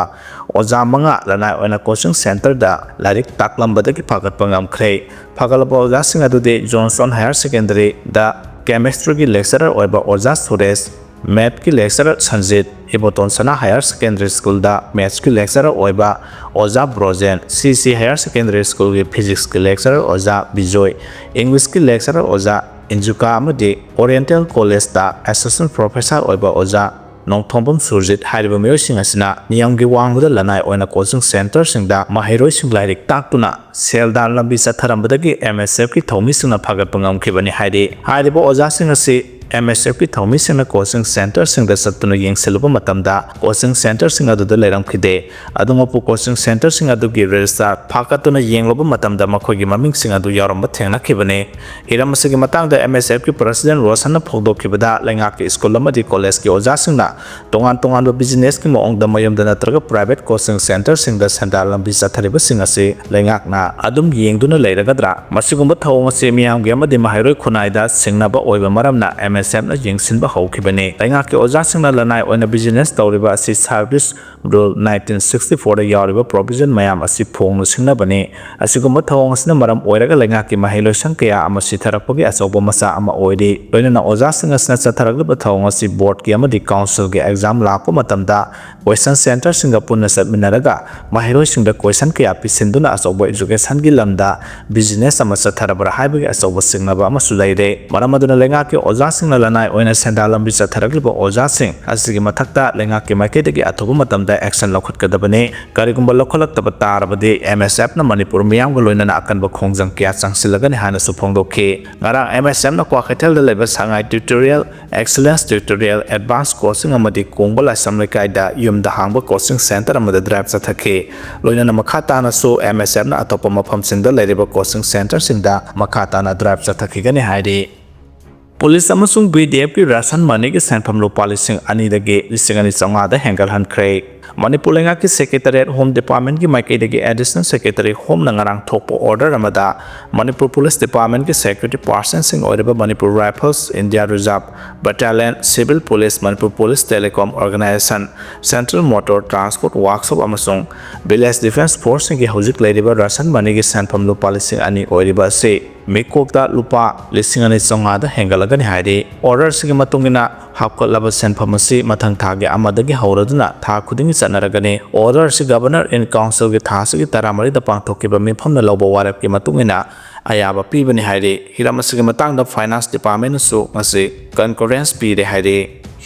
ꯑꯣꯖꯥ ꯃꯉꯥ, ꯂꯅꯥꯏ ꯑꯣꯏꯅ ꯀꯣꯆꯤꯡ ꯁꯦꯟꯇꯔꯗ ꯂꯥꯏꯔꯤꯛ ꯇꯥꯛꯂꯝꯕꯗꯒꯤ ꯐꯥꯒꯠꯄ ꯉꯝꯈ꯭ꯔꯦ꯫ ꯐꯥꯒꯠꯂꯕ ꯑꯣꯖꯥꯁꯤꯡ ꯑꯗꯨꯗꯤ ꯖꯣꯟꯁꯇꯣꯟ ꯍꯥꯌꯔ ꯁꯦꯀꯦꯟꯗꯔꯤꯗ ꯀꯦꯃꯤꯁꯇ꯭ꯔꯤꯒꯤ ꯂꯦꯛꯆꯔꯔ ꯑꯣꯏꯕ ꯑꯣꯖꯥ ꯁꯨꯔꯦꯁ, ꯃꯦꯠꯀꯤ ꯂꯦꯛꯆꯔꯔ ꯁꯟꯖꯤꯠ, ꯏꯕꯣꯇꯣꯟ ꯁꯅꯥ ꯍꯥꯌꯔ ꯁꯦꯀꯦꯟꯗꯔꯤ ꯁ꯭ꯀꯨꯜꯗ ꯃꯦꯠꯁꯀꯤ ꯂꯦꯛꯆꯔꯔ ꯑꯣꯏꯕ ꯑꯣꯖꯥ ꯕ꯭ꯔꯣꯖꯦꯟ, ꯁꯤ ꯁꯤ ꯍꯥꯌꯔ ꯁꯦꯀꯦꯟꯗꯔꯤ ꯁ꯭ꯀꯨꯜꯒꯤ ꯐꯤꯖꯤꯛꯁꯀꯤ ꯂꯦꯛꯆꯔꯔ ꯑꯣꯖꯥ ꯕꯤꯖꯣꯏ, ꯏꯪꯂꯤꯁꯀꯤ ꯂꯦꯛꯆꯔꯔ ꯑꯣꯖꯥ ꯏꯟꯖꯨꯀꯥ ꯑꯃꯗꯤ ꯑꯣꯔꯤꯌꯦꯟꯇꯦꯜ ꯀꯣꯂꯦꯖꯇ ꯑꯦꯁꯤꯁꯇꯦꯟꯠ ꯄ꯭ꯔꯣꯐꯦꯁꯔ ꯑꯣꯏꯕ ꯑꯣꯖꯥ ꯅꯣꯡꯊꯣꯝꯕꯝ ꯁꯨꯔꯖꯤꯠ ꯍꯥꯏꯔꯤꯕ ꯃꯤꯑꯣꯏꯁꯤꯡ ꯑꯁꯤꯅ ꯅꯤꯌꯝꯒꯤ ꯋꯥꯡꯃꯗ ꯂꯅꯥꯏ ꯑꯣꯏꯅ ꯀꯣꯆꯤꯡ ꯁꯦꯟꯇꯔꯁꯤꯡꯗ ꯃꯍꯩꯔꯣꯏꯁꯤꯡ ꯂꯥꯏꯔꯤꯛ ꯇꯥꯛꯇꯨꯅ ꯁꯦꯜꯗꯥꯟ ꯂꯝꯕꯤ ꯆꯠꯊꯔꯝꯕꯗꯒꯤ ꯑꯦꯝ ꯑꯦꯁ ꯑꯦꯐꯀꯤ ꯊꯧꯃꯤꯁꯤꯡꯅ ꯐꯥꯒꯠꯄ ꯉꯝꯈꯤꯕꯅꯤ ꯍꯥꯏꯔꯤ꯫ ꯍꯥꯏꯔꯤꯕ ꯑꯣꯖꯥꯁꯤꯡ ꯑꯁꯤ ꯑꯦꯝ ꯑꯦꯁ ꯑꯦꯐꯀꯤ ꯊꯧꯃꯤꯁꯤꯡꯅ ꯀꯣꯆꯤꯡ ꯁꯦꯟꯇꯔꯁꯤꯡꯗ ꯆꯠꯇꯨꯅ ꯌꯦꯡꯁꯤꯜꯂꯨꯕ ꯃꯇꯝꯗ ꯀꯣꯆꯤꯡ ꯁꯦꯟꯇꯔꯁꯤꯡ ꯑꯗꯨꯗ ꯂꯩꯔꯝꯈꯤꯗꯦ꯫ ꯑꯗꯨꯃꯛꯄꯨ ꯀꯣꯆꯤꯡ ꯁꯦꯟꯇꯔꯁꯤꯡ ꯑꯗꯨꯒꯤ ꯔꯦꯖꯤꯁꯇ꯭ꯔꯥꯔ ꯐꯥꯀꯠꯇꯨꯅ ꯌꯦꯡꯂꯨꯕ ꯃꯇꯝꯗ ꯃꯈꯣꯏꯒꯤ ꯃꯃꯤꯡꯁꯤꯡ ꯑꯗꯨ ꯌꯥꯎꯔꯝꯕ ꯊꯦꯡꯅꯈꯤꯕꯅꯤ꯫ ꯍꯤꯔꯝ ꯑꯁꯤꯒꯤ ꯃꯇꯥꯡꯗ ꯑꯦꯝ ꯑꯦꯁ ꯑꯦꯐꯀꯤ ꯄ꯭ꯔꯁꯤꯗꯦꯟ ꯔꯣꯁꯟꯅ ꯐꯣꯡꯗꯣꯛꯈꯤꯕꯗ, ꯂꯩꯉꯥꯛꯀꯤ ꯁ꯭ꯀꯨꯜ ꯑꯃꯗꯤ ꯀꯣꯂꯦꯖꯀꯤ ꯑꯣꯖꯥꯁꯤꯡꯅ ꯇꯣꯉꯥꯟ ꯇꯣꯉꯥꯟꯕ ꯕꯤꯖꯤꯅꯦꯁꯀꯤ ꯃꯑꯣꯡꯗ ꯃꯌꯨꯝꯗ ꯅꯠꯇ꯭ꯔꯒ ꯄ꯭ꯔꯥꯏꯚꯦꯠ ꯀꯣꯆꯤꯡ ꯁꯦꯟꯇꯔꯁꯤꯡꯗ ꯁꯦꯟꯗꯥꯟ ꯂꯝꯕꯤ ꯆꯠꯊꯔꯤꯕꯁꯤꯡ ꯑꯁꯤ ꯂꯩꯉꯥꯛꯅ ꯑꯗꯨꯝ ꯌꯦꯡꯗꯨꯅ ꯂꯩꯔꯒꯗ꯭ꯔꯥ? ꯃꯁꯤꯒꯨꯝꯕ ꯊꯧꯑꯣꯡ ꯑꯁꯤ ꯃꯤꯌꯥꯝꯒꯤ ꯑꯃꯗꯤ ꯃꯍꯩꯔꯣꯏ ꯈꯨꯟꯅꯥꯏꯗ ꯁꯤꯡꯅꯕ ꯑꯣꯏꯕ ꯃꯔꯝꯅ ꯑꯦꯝ ꯑꯦꯁ ꯑꯦꯐꯅ ꯌꯦꯡꯁꯤꯟꯕ ꯍꯧꯈꯤꯕꯅꯤ꯫ ꯂꯩꯉꯥꯛꯀꯤ ꯑꯣꯖꯥꯁꯤꯡꯅ ꯂꯅꯥꯏ ꯑꯣꯏꯅ ꯕꯤꯖꯤꯅꯦꯁ ꯇꯧꯔꯤꯕ ꯑꯁꯤ ꯁꯥꯔꯚꯤꯁ ꯔꯨꯜ ꯅꯥꯏꯟꯇꯤꯟ ꯁꯤꯛꯁꯇꯤ ꯐꯣꯔꯗ ꯌꯥꯎꯔꯤꯕ ꯄ꯭ꯔꯣꯚꯤꯖꯟ ꯃꯌꯥꯝ ꯑꯁꯤ ꯐꯣꯡꯅ ꯁꯤꯡꯅꯕꯅꯤ꯫ ꯑꯁꯤꯒꯨꯝꯕ ꯊꯧꯑꯣꯡ ꯑꯁꯤꯅ ꯃꯔꯝ ꯑꯣꯏꯔꯒ ꯂꯩꯉꯥꯛꯀꯤ ꯃꯍꯩꯂꯣꯏꯁꯪ ꯀꯌꯥ ꯑꯃ ꯁꯤꯊꯔꯛꯄꯒꯤ ꯑꯆꯧꯕ ꯃꯆꯥꯛ ꯑꯃ ꯑꯣꯏꯔꯤ꯫ ꯂꯣꯏꯅꯅ ꯑꯣꯖꯥꯁꯤꯡ ꯑꯁꯤꯅ ꯆꯠꯊꯔꯛꯂꯤꯕ ꯊꯧꯑꯣꯡ ꯑꯁꯤ ꯕꯣꯔꯗꯀꯤ ꯑꯃꯗꯤ ꯀꯥꯎꯟꯁꯤꯜꯒꯤ ꯑꯦꯛꯖꯥꯝ ꯂꯥꯛꯄ ꯃꯇꯝꯗ ꯀꯣꯏꯁꯟ ꯁꯦꯟꯇꯔꯁꯤꯡꯒ ꯄꯨꯟꯅ ꯆꯠꯃꯤꯟꯅꯔꯒ ꯃꯍꯩꯔꯣꯏꯁꯤꯡꯗ ꯀꯣꯏꯁꯟ ꯀꯌꯥ ꯄꯤꯁꯤꯟꯗꯨꯅ ꯑꯆꯧꯕ ꯑꯦꯖꯨꯀꯦꯁꯟꯒꯤ ꯂꯝꯗ ꯕꯤꯖꯤꯅꯦꯁ ꯑꯃ ꯆꯠꯊꯔꯕ꯭ꯔꯥ ꯍꯥꯏꯕꯒꯤ ꯑꯆꯧꯕ ꯆꯤꯡꯅꯕ ꯑꯃꯁꯨ ꯂꯩꯔꯦ꯫ ꯃꯔꯝ ꯑꯗꯨꯅ ꯂꯩꯉꯥꯛꯀꯤ ꯑꯣꯖꯥꯁꯤꯡꯅ ꯂꯅꯥꯏ ꯑꯣꯏꯅ ꯁꯦꯟꯗꯥꯟ ꯂꯝꯕꯤ ꯆꯠꯊꯔꯛꯂꯤꯕ ꯑꯣꯖꯥꯁꯤꯡ ꯑꯁꯤꯒꯤ ꯃꯊꯛꯇ ꯂꯩꯉꯥꯛꯀꯤ ꯃꯥꯏꯀꯩꯗꯒꯤ ꯑꯊꯨꯕ ꯃꯇꯝꯗ ꯑꯦꯛꯁꯟ ꯂꯧꯈꯠꯀꯗꯕꯅꯤ꯫ ꯀꯔꯤꯒꯨꯝꯕ ꯂꯧꯈꯠꯂꯛꯇꯕ ꯇꯥꯔꯕꯗꯤ ꯑꯦꯝ ꯑꯦꯁ ꯑꯦꯐꯅ ꯃꯅꯤꯄꯨꯔ ꯃꯤꯌꯥꯝꯒ ꯂꯣꯏꯅꯅ ꯑꯀꯟꯕ ꯈꯣꯡꯖꯪ ꯀꯌꯥ ꯆꯪꯁꯤꯜꯂꯒꯅꯤ ꯍꯥꯏꯅꯁꯨ ꯐꯣꯡꯗꯣꯛꯈꯤ꯫ ꯉꯔꯥꯡ ꯑꯦꯝ ꯑꯦꯁ ꯑꯦꯐꯅ ꯀ꯭ꯋꯥꯀꯩꯊꯦꯜꯗ ꯂꯩꯕ ꯁꯉꯥꯏ tutorial, excellence tutorial, advance coaching ꯑꯃꯗꯤ ꯀꯣꯡꯕ ꯂꯥꯏꯁ꯭ꯔꯝ ꯂꯩꯀꯥꯏꯗ ꯌꯨꯝꯗ ꯍꯥꯡꯕ ꯀꯣꯆꯤꯡ ꯁꯦꯟꯇꯔ ꯑꯃꯗ ꯗ꯭ꯔꯥꯏꯚ ꯆꯠꯊꯈꯤ꯫ ꯂꯣꯏꯅꯅ ꯃꯈꯥ ꯇꯥꯅꯁꯨ ꯑꯦꯝ ꯑꯦꯁ ꯑꯦꯐꯅ ꯑꯇꯣꯞꯄ ꯃꯐꯝꯁꯤꯡꯗ ꯂꯩꯔꯤꯕ ꯀꯣꯆꯤꯡ ꯁꯦꯟꯇꯔꯁꯤꯡꯗ ꯃꯈꯥ ꯇꯥꯅ ꯗ꯭ꯔꯥꯏꯚ ꯆꯠꯊꯈꯤꯒꯅꯤ ꯍꯥꯏꯔꯤ꯫ ꯄꯨꯂꯤꯁ ꯑꯃꯁꯨꯡ ꯕꯤ ꯗꯤ ꯑꯦꯐꯀꯤ ꯔꯦꯁꯟ ꯃꯅꯤꯒꯤ ꯁꯦꯟꯐꯝ ꯂꯨꯄꯥ ꯂꯤꯁꯤꯡ ꯑꯅꯤꯗꯒꯤ ꯂꯤꯁꯤꯡ ꯑꯅꯤ ꯆꯥꯝꯃꯉꯥꯗ ꯍꯦꯟꯒꯠꯍꯟꯈ꯭ꯔꯦ꯫ ꯃꯅꯤꯄꯨꯔ ꯂꯩꯉꯥꯛꯀꯤ ꯁꯦꯀ꯭ꯔꯦꯇꯔꯤꯌꯦꯠ ꯍꯣꯝ ꯗꯤꯄꯥꯔꯠꯃꯦꯟꯒꯤ ꯃꯥꯏꯀꯩꯗꯒꯤ ꯑꯦꯗꯤꯁꯅꯦꯜ ꯁꯦꯀ꯭ꯔꯦꯇꯔꯤ ꯍꯣꯝꯅ ꯉꯔꯥꯡ ꯊꯣꯛꯄ ꯑꯣꯔꯗꯔ ꯑꯃꯗ ꯃꯅꯤꯄꯨꯔ ꯄꯨꯂꯤꯁ ꯗꯤꯄꯥꯔꯠꯃꯦꯟꯒꯤ ꯁꯦꯀ꯭ꯌꯨꯔꯤꯇꯤ ꯄꯥꯔꯁꯟꯁꯤꯡ ꯑꯣꯏꯔꯤꯕ Manipur rifles, India reserve battalion, civil police, Manipur police telecom organisation, central motor transport workshop ꯑꯃꯁꯨꯡ ꯚꯤꯂꯦꯖ ꯗꯤꯐꯦꯟꯁ ꯐꯣꯔꯁꯁꯤꯡꯒꯤ ꯍꯧꯖꯤꯛ ꯂꯩꯔꯤꯕ ꯔꯦꯁꯟ ꯃꯅꯤꯒꯤ ꯁꯦꯟꯐꯝ ꯂꯨꯄꯥ ꯂꯤꯁꯤꯡ ꯑꯅꯤ ꯑꯣꯏꯔꯤꯕ ꯑꯁꯤ ꯃꯤꯀꯣꯛꯇ ꯂꯨꯄꯥ ꯂꯤꯁꯤꯡ ꯑꯅꯤ ꯆꯥꯝꯃꯉꯥꯗ ꯍꯦꯟꯒꯠꯂꯒꯅꯤ ꯍꯥꯏꯔꯤ꯫ ꯑꯣꯔꯗꯔꯁꯤꯒꯤ ꯃꯇꯨꯡ ꯏꯟꯅ ꯍꯥꯞꯀꯠꯂꯕ ꯁꯦꯟꯐꯝ ꯑꯁꯤ ꯃꯊꯪ ꯊꯥꯒꯤ ꯑꯃꯗꯒꯤ ꯍꯧꯔꯗꯨꯅ ꯊꯥ ꯈꯨꯗꯤꯡꯒꯤ ꯆꯠꯅꯔꯒꯅꯤ꯫ ꯑꯣꯔꯗꯔ ꯑꯁꯤ ꯒꯚꯔꯅꯔ ꯏꯟ ꯀꯥꯎꯟꯁꯤꯜꯒꯤ ꯊꯥ ꯑꯁꯤꯒꯤ ꯇꯔꯥꯃꯔꯤꯗ ꯄꯥꯡꯊꯣꯛꯈꯤꯕ ꯃꯤꯐꯝꯅ ꯂꯧꯕ ꯋꯥꯔꯦꯞꯀꯤ ꯃꯇꯨꯡ ꯏꯟꯅ ꯑꯌꯥꯕ ꯄꯤꯕꯅꯤ ꯍꯥꯏꯔꯤ꯫ ꯍꯤꯔꯝ ꯑꯁꯤꯒꯤ ꯃꯇꯥꯡꯗ ꯐꯥꯏꯅꯥꯟꯁ ꯗꯤꯄꯥꯔꯠꯃꯦꯟꯅꯁꯨ ꯉꯁꯤ ꯀꯟꯀꯔꯦꯟꯁ ꯄꯤꯔꯦ ꯍꯥꯏꯔꯤ꯫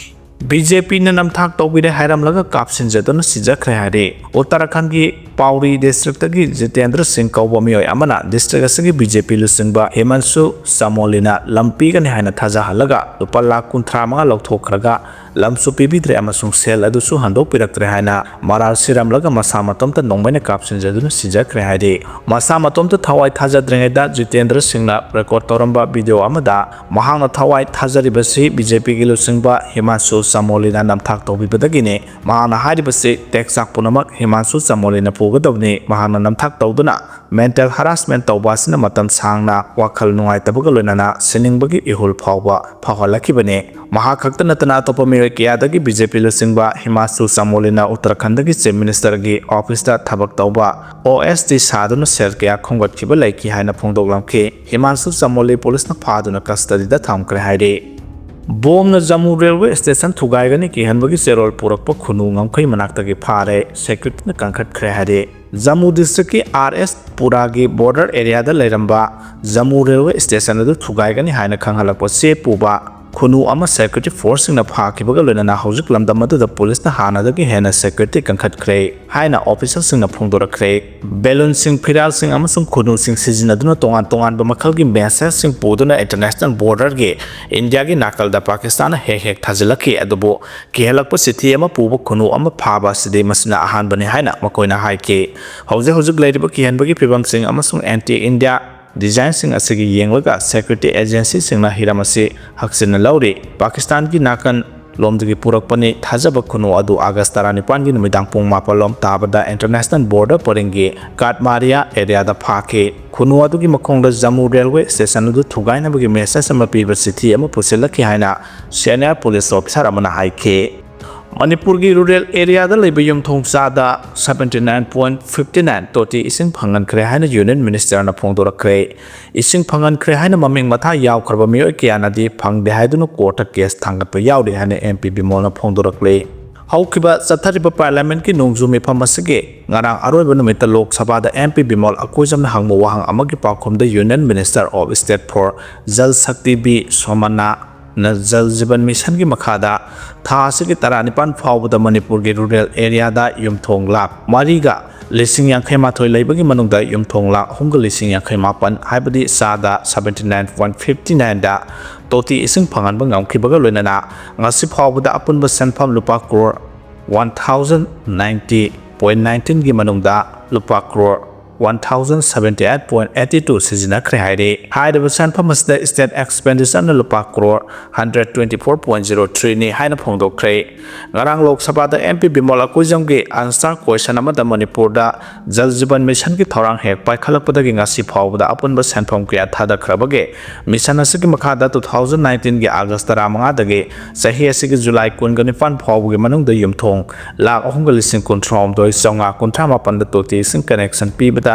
ꯕꯤ ꯖꯦ ꯄꯤꯅ ꯅꯝꯊꯥꯛ ꯇꯧꯕꯤꯔꯦ ꯍꯥꯏꯔꯝꯂꯒ ꯀꯥꯞꯁꯤꯟꯖꯗꯨꯅ ꯁꯤꯖꯈ꯭ꯔꯦ ꯍꯥꯏꯔꯤ꯫ ꯎꯠꯇꯔꯥꯈꯟꯒꯤ ꯄꯥꯎꯔꯤ ꯗꯤꯁꯇ꯭ꯔꯤꯛꯇꯒꯤ ꯖꯤꯇꯦꯟꯗ꯭ꯔ ꯁꯤꯡ ꯀꯧꯕ ꯃꯤꯑꯣꯏ ꯑꯃꯅ ꯗꯤꯁꯇ꯭ꯔꯤꯛ ꯑꯁꯤꯒꯤ ꯕꯤ ꯖꯦ ꯄꯤ ꯂꯨꯆꯤꯡꯕ ꯍꯤꯃꯟꯁꯨ ꯆꯃꯣꯂꯤꯅ ꯂꯝ ꯄꯤꯒꯅꯤ ꯍꯥꯏꯅ ꯊꯥꯖꯍꯜꯂꯒ ꯂꯨꯄꯥ ꯂꯥꯈ ꯀꯨꯟꯊ꯭ꯔꯥ ꯃꯉꯥ ꯂꯧꯊꯣꯛꯈ꯭ꯔꯒ ꯂꯝꯁꯨ ꯄꯤꯕꯤꯗ꯭ꯔꯦ ꯑꯃꯁꯨꯡ ꯁꯦꯜ ꯑꯗꯨꯁꯨ ꯍꯟꯗꯣꯛꯄꯤꯔꯛꯇ꯭ꯔꯦ ꯍꯥꯏꯅ ꯃꯔꯥꯜ ꯁꯤꯔꯝꯂꯒ ꯃꯁꯥ ꯃꯇꯣꯝꯇ ꯅꯣꯡꯃꯩꯅ ꯀꯥꯞꯁꯤꯟꯖꯗꯨꯅ ꯁꯤꯖꯈ꯭ꯔꯦ ꯍꯥꯏꯔꯤ꯫ ꯃꯁꯥ ꯃꯇꯣꯝꯇ ꯊꯋꯥꯏ ꯊꯥꯖꯗ꯭ꯔꯤꯉꯩꯗ ꯖꯤꯇꯦꯟꯗ꯭ꯔ ꯁꯤꯡꯅ ꯔꯦꯀꯣꯔꯗ ꯇꯧꯔꯝꯕ ꯚꯤꯗꯤꯑꯣ ꯑꯃꯗ ꯃꯍꯥꯛꯅ ꯊꯋꯥꯏ ꯊꯥꯖꯔꯤꯕꯁꯤ ꯕꯤ ꯖꯦ ꯄꯤꯒꯤ ꯂꯨꯆꯤꯡꯕ ꯍꯤꯃꯥꯟꯁꯨ ꯆꯃꯣꯂꯤꯅ ꯅꯝꯊꯥꯛ ꯇꯧꯕꯤꯕꯗꯒꯤꯅꯤ꯫ ꯃꯍꯥꯛꯅ ꯍꯥꯏꯔꯤꯕꯁꯤ ꯇꯦꯛꯆꯥꯛ ꯄꯨꯝꯅꯃꯛ ꯍꯤꯃꯥꯟꯁꯨ ꯆꯃꯣꯂꯤꯅ ꯄꯨꯒꯗꯕꯅꯤ꯫ ꯃꯍꯥꯛꯅ ꯅꯝꯊꯥꯛ ꯇꯧꯗꯨꯅ ꯃꯦꯟꯇꯦꯜ ꯍꯔꯥꯁꯃꯦꯟ ꯇꯧꯕ ꯑꯁꯤꯅ ꯃꯇꯝ ꯁꯥꯡꯅ ꯋꯥꯈꯜ ꯅꯨꯡꯉꯥꯏꯇꯕꯒ ꯂꯣꯏꯅꯅ ꯁꯤꯅꯤꯡꯕꯒꯤ ꯏꯍꯨꯜ ꯐꯥꯎꯕ ꯐꯥꯎꯍꯜꯂꯛꯈꯤꯕꯅꯤ꯫ ꯃꯍꯥꯛ ꯈꯛꯇ ꯅꯠꯇꯅ ꯑꯇꯣꯞꯄ ꯃꯤꯑꯣꯏ ꯀꯌꯥꯗꯒꯤ ꯕꯤ ꯖꯦ ꯄꯤ ꯂꯨꯆꯤꯡꯕ ꯍꯤꯃꯥꯟꯁꯨ ꯆꯃꯣꯂꯤꯅ ꯎꯠꯇꯔꯥꯈꯟꯗꯒꯤ ꯆꯤꯐ ꯃꯤꯅꯤꯁꯇꯔꯒꯤ ꯑꯣꯐꯤꯁꯇ ꯊꯕꯛ ꯇꯧꯕ ꯑꯣ ꯑꯦꯁ ꯇꯤ ꯁꯥꯗꯨꯅ ꯁꯦꯜ ꯀꯌꯥ ꯈꯣꯝꯒꯠꯈꯤꯕ ꯂꯩꯈꯤ ꯍꯥꯏꯅ ꯐꯣꯡꯗꯣꯛꯂꯝꯈꯤ꯫ ꯍꯤꯃꯥꯟꯁꯨ ꯆꯃꯣꯂꯤ ꯄꯨꯂꯤꯁꯅ ꯐꯥꯗꯨꯅ ꯀꯁꯇꯗꯤꯗ ꯊꯝꯈ꯭ꯔꯦ ꯍꯥꯏꯔꯤ꯫ ꯕꯣꯝꯅ ꯖꯝꯃꯨ ꯔꯦꯜꯋꯦ ꯁ꯭ꯇꯦꯁꯟ ꯊꯨꯒꯥꯏꯒꯅꯤ ꯀꯤꯍꯟꯕꯒꯤ ꯆꯦꯔꯣꯜ ꯄꯨꯔꯛꯄ ꯈꯨꯅꯨ ꯉꯝꯈꯩ ꯃꯅꯥꯛꯇꯒꯤ ꯐꯥꯔꯦ, ꯁꯦꯀ꯭ꯌꯨꯔꯤꯇꯤꯅ ꯀꯟꯈꯠꯈ꯭ꯔꯦ ꯍꯥꯏꯔꯤ꯫ ꯖꯝꯃꯨ ꯗꯤꯁꯇ꯭ꯔꯤꯛꯀꯤ ꯑꯥꯔ ꯑꯦꯁ ꯄꯨꯔꯥꯒꯤ ꯕꯣꯔꯗꯔ ꯑꯦꯔꯤꯌꯥꯗ ꯂꯩꯔꯝꯕ ꯖꯝꯃꯨ ꯔꯦꯜꯋꯦ ꯁ꯭ꯇꯦꯁꯟ ꯑꯗꯨ ꯊꯨꯒꯥꯏꯒꯅꯤ ꯍꯥꯏꯅ ꯈꯪꯍꯜꯂꯛꯄ ꯆꯦ ꯄꯨꯕ ꯈꯨꯅꯨ ꯑꯃ ꯁꯦꯀ꯭ꯌꯨꯔꯤꯇꯤ ꯐꯣꯔꯁꯁꯤꯡꯅ ꯐꯥꯈꯤꯕꯒ ꯂꯣꯏꯅꯅ ꯍꯧꯖꯤꯛ ꯂꯝꯗꯝ ꯑꯗꯨꯗ ꯄꯨꯂꯤꯁꯅ ꯍꯥꯟꯅꯗꯒꯤ ꯍꯦꯟꯅ ꯁꯦꯀ꯭ꯌꯨꯔꯤꯇꯤ ꯀꯟꯈꯠꯈ꯭ꯔꯦ ꯍꯥꯏꯅ ꯑꯣꯐꯤꯁꯤꯌꯦꯜꯁꯤꯡꯅ ꯐꯣꯡꯗꯣꯔꯛꯈ꯭ꯔꯦ꯫ ꯕꯦꯂꯨꯟꯁꯤꯡ, ꯐꯤꯔꯥꯜꯁꯤꯡ ꯑꯃꯁꯨꯡ ꯈꯨꯅꯨꯁꯤꯡ ꯁꯤꯖꯤꯟꯅꯗꯨꯅ ꯇꯣꯉꯥꯟ ꯇꯣꯉꯥꯟꯕ ꯃꯈꯜꯒꯤ ꯃꯦꯁꯦꯖꯁꯤꯡ ꯄꯨꯗꯨꯅ ꯏꯟꯇꯔꯅꯦꯁꯅꯦꯜ ꯕꯣꯔꯗꯔꯒꯤ ꯏꯟꯗꯤꯌꯥꯒꯤ ꯅꯥꯀꯜꯗ ꯄꯥꯀꯤꯁꯇꯥꯟꯅ ꯍꯦꯛ ꯍꯦꯛ ꯊꯥꯖꯤꯜꯂꯛꯈꯤ꯫ ꯑꯗꯨꯕꯨ ꯀꯤꯍꯜꯂꯛꯄ ꯆꯤꯊꯤ ꯑꯃ ꯄꯨꯕ ꯈꯨꯅꯨ ꯑꯃ ꯐꯥꯕ ꯑꯁꯤꯗꯤ ꯃꯁꯤꯅ ꯑꯍꯥꯟꯕꯅꯤ ꯍꯥꯏꯅ ꯃꯈꯣꯏꯅ ꯍꯥꯏꯈꯤ꯫ ꯍꯧꯖꯤꯛ ꯍꯧꯖꯤꯛ ꯂꯩꯔꯤꯕ ꯀꯤꯍꯟꯕꯒꯤ ꯐꯤꯕꯝꯁꯤꯡ ꯑꯃꯁꯨꯡ ꯑꯦꯟꯇꯤ ꯏꯟꯗꯤꯌꯥ ꯗꯤꯖꯥꯏꯟꯁꯤꯡ ꯑꯁꯤꯒꯤ ꯌꯦꯡꯂꯒ ꯁꯦꯀ꯭ꯌꯨꯔꯤꯇꯤ ꯑꯦꯖꯦꯟꯁꯤꯁꯤꯡꯅ ꯍꯤꯔꯝ ꯑꯁꯤ ꯍꯛꯆꯤꯟꯅ ꯂꯧꯔꯤ꯫ ꯄꯥꯀꯤꯁꯇꯥꯟꯒꯤ ꯅꯥꯀꯟ ꯂꯣꯝꯗꯒꯤ ꯄꯨꯔꯛꯄꯅꯤ꯫ ꯊꯥꯖꯕ ꯈꯨꯅꯨ ꯑꯗꯨ ꯑꯥꯒꯁ ꯇꯔꯥꯅꯤꯄꯥꯟꯒꯤ ꯅꯨꯃꯤꯗꯥꯡ ꯄꯨꯡ ꯃꯥꯄꯜ ꯂꯣꯝ ꯇꯥꯕꯗ ꯏꯟꯇꯔꯅꯦꯁꯅꯦꯜ ꯕꯣꯔꯗꯔ ꯄꯔꯤꯡꯒꯤ ꯀꯥꯠꯃꯥꯔꯤꯌꯥ ꯑꯦꯔꯤꯌꯥꯗ ꯐꯥꯈꯤ꯫ ꯈꯨꯅꯨ ꯑꯗꯨꯒꯤ ꯃꯈꯣꯡꯗ ꯖꯝꯃꯨ ꯔꯦꯜꯋꯦ ꯁ꯭ꯇꯦꯁꯟ ꯑꯗꯨ ꯊꯨꯒꯥꯏꯅꯕꯒꯤ ꯃꯦꯁꯦꯖ ꯑꯃ ꯄꯤꯕ ꯆꯤꯊꯤ ꯑꯃ ꯄꯨꯁꯤꯜꯂꯛꯈꯤ ꯍꯥꯏꯅ ꯁꯦꯅꯤꯌꯔ ꯄꯨꯂꯤꯁ ꯑꯣꯐꯤꯁꯥꯔ ꯑꯃꯅ ꯍꯥꯏꯈꯤ꯫ ꯃꯅꯤꯄꯨꯔꯒꯤ ꯔꯨꯔꯦꯜ ꯑꯦꯔꯤꯌꯥꯗ ꯂꯩꯕ ꯌꯨꯝꯊꯣꯡ ꯆꯥꯗ seventy nine point fifty nine ꯇꯣꯇꯤ ꯏꯁꯤꯡ ꯐꯪꯍꯟꯈ꯭ꯔꯦ ꯍꯥꯏꯅ ꯌꯨꯅꯤꯌꯟ ꯃꯤꯅꯤꯁꯇꯔꯅ ꯐꯣꯡꯗꯣꯔꯛꯈ꯭ꯔꯦ꯫ ꯏꯁꯤꯡ ꯐꯪꯍꯟꯈ꯭ꯔꯦ ꯍꯥꯏꯅ ꯃꯃꯤꯡ ꯃꯊꯥ ꯌꯥꯎꯈ꯭ꯔꯕ ꯃꯤꯑꯣꯏ ꯀꯌꯥꯅꯗꯤ ꯐꯪꯗꯦ ꯍꯥꯏꯗꯨꯅ ꯀꯣꯔꯠꯇ ꯀꯦꯁ ꯊꯥꯡꯒꯠꯄ ꯌꯥꯎꯔꯤ ꯍꯥꯏꯅ ꯑꯦꯝ ꯄꯤ ꯕꯤꯃꯣꯜꯅ ꯐꯣꯡꯗꯣꯔꯛꯂꯤ꯫ ꯍꯧꯈꯤꯕ ꯆꯠꯊꯔꯤꯕ ꯄꯥꯔꯂꯤꯌꯥꯃꯦꯟꯠꯀꯤ ꯅꯣꯡꯖꯨ ꯃꯤꯐꯝ ꯑꯁꯤꯒꯤ ꯉꯔꯥꯡ ꯑꯔꯣꯏꯕ ꯅꯨꯃꯤꯠꯇ ꯂꯣꯛ ꯁꯚꯥꯗ ꯑꯦꯝ ꯄꯤ ꯕꯤꯃꯣꯜ ꯑꯀꯣꯏꯖꯝꯅ ꯍꯪꯕ ꯋꯥꯍꯪ ꯑꯃꯒꯤ ꯄꯥꯎꯈꯨꯝꯗ union minister of state for Jal Shakti V ꯁꯣꯃꯅꯥ ꯅ ꯖꯜ ꯖꯤꯕꯟ ꯃꯤꯁꯟꯒꯤ ꯃꯈꯥꯗ ꯊꯥ ꯑꯁꯤꯒꯤ ꯇꯔꯥꯅꯤꯄꯥꯟ ꯐꯥꯎꯕꯗ ꯃꯅꯤꯄꯨꯔꯒꯤ ꯔꯨꯔꯦꯜ ꯑꯦꯔꯤꯌꯥꯗ ꯌꯨꯝꯊꯣꯡ ꯂꯥꯈ ꯃꯔꯤꯒ ꯂꯤꯁꯤꯡ ꯌꯥꯡꯈꯩ ꯃꯥꯊꯣꯏ ꯂꯩꯕꯒꯤ ꯃꯅꯨꯡꯗ ꯌꯨꯝꯊꯣꯡ ꯂꯥꯈ ꯑꯍꯨꯝꯒ ꯂꯤꯁꯤꯡ ꯌꯥꯡꯈꯩ ꯃꯥꯄꯟ, ꯍꯥꯏꯕꯗꯤ ꯆꯥꯗ seventy nine point fifty nine ꯗ ꯇꯣꯇꯤ ꯏꯁꯤꯡ ꯐꯪꯍꯟꯕ ꯉꯝꯈꯤꯕꯒ ꯂꯣꯏꯅꯅ ꯉꯁꯤ ꯐꯥꯎꯕꯗ ꯑꯄꯨꯟꯕ ꯁꯦꯟꯐꯝ ꯂꯨꯄꯥ crore one thousand ninety point nineteen ꯒꯤ ꯃꯅꯨꯡꯗ ꯂꯨꯄꯥ crore one thousand seventy eight point eighty two ꯁꯤꯖꯤꯟꯅꯈ꯭ꯔꯦ ꯍꯥꯏꯔꯤ꯫ ꯍꯥꯏꯔꯤꯕ ꯁꯦꯟꯐꯝ ꯑꯁꯤꯗ state expenditure ꯅ ꯂꯨꯄꯥ crore hundred twenty four point zero three ꯅꯤ ꯍꯥꯏꯅ ꯐꯣꯡꯗꯣꯛꯈ꯭ꯔꯦ꯫ ꯉꯔꯥꯡ ꯂꯣꯛ ꯁꯚꯥꯗ M P Bimol ꯑꯀꯣꯏꯖꯝꯒꯤ answer question ꯑꯃꯗ ꯃꯅꯤꯄꯨꯔꯗ ꯖꯜ ꯖꯤꯕꯟ ꯃꯤꯁꯟꯒꯤ ꯊꯧꯔꯥꯡ ꯍꯦꯛ ꯄꯥꯏꯈꯠꯂꯛꯄꯗꯒꯤ ꯉꯁꯤ ꯐꯥꯎꯕꯗ ꯑꯄꯨꯟꯕ ꯁꯦꯟꯐꯝ ꯀꯌꯥ ꯊꯥꯗꯈ꯭ꯔꯕꯒꯦ? ꯃꯤꯁꯟ ꯑꯁꯤꯒꯤ ꯃꯈꯥꯗ two thousand nineteen ꯒꯤ August ꯇꯔꯥꯃꯉꯥꯗꯒꯤ ꯆꯍꯤ ꯑꯁꯤꯒꯤ July ꯀꯨꯟꯒ ꯅꯤꯄꯥꯟ ꯐꯥꯎꯕꯒꯤ ꯃꯅꯨꯡꯗ ꯌꯨꯝꯊꯣꯡ ꯂꯥꯈ ꯑꯍꯨꯝꯒ ꯂꯤꯁꯤꯡ ꯀꯨꯟꯊ꯭ꯔꯥꯍꯨꯝꯗꯣꯏ ꯆꯥꯝꯃꯉꯥ ꯀꯨꯟꯊ꯭ꯔꯥ ꯃꯥꯄꯟꯗ ꯇꯣꯇꯤ ꯏꯁꯤꯡ connection ꯄꯤꯕꯗ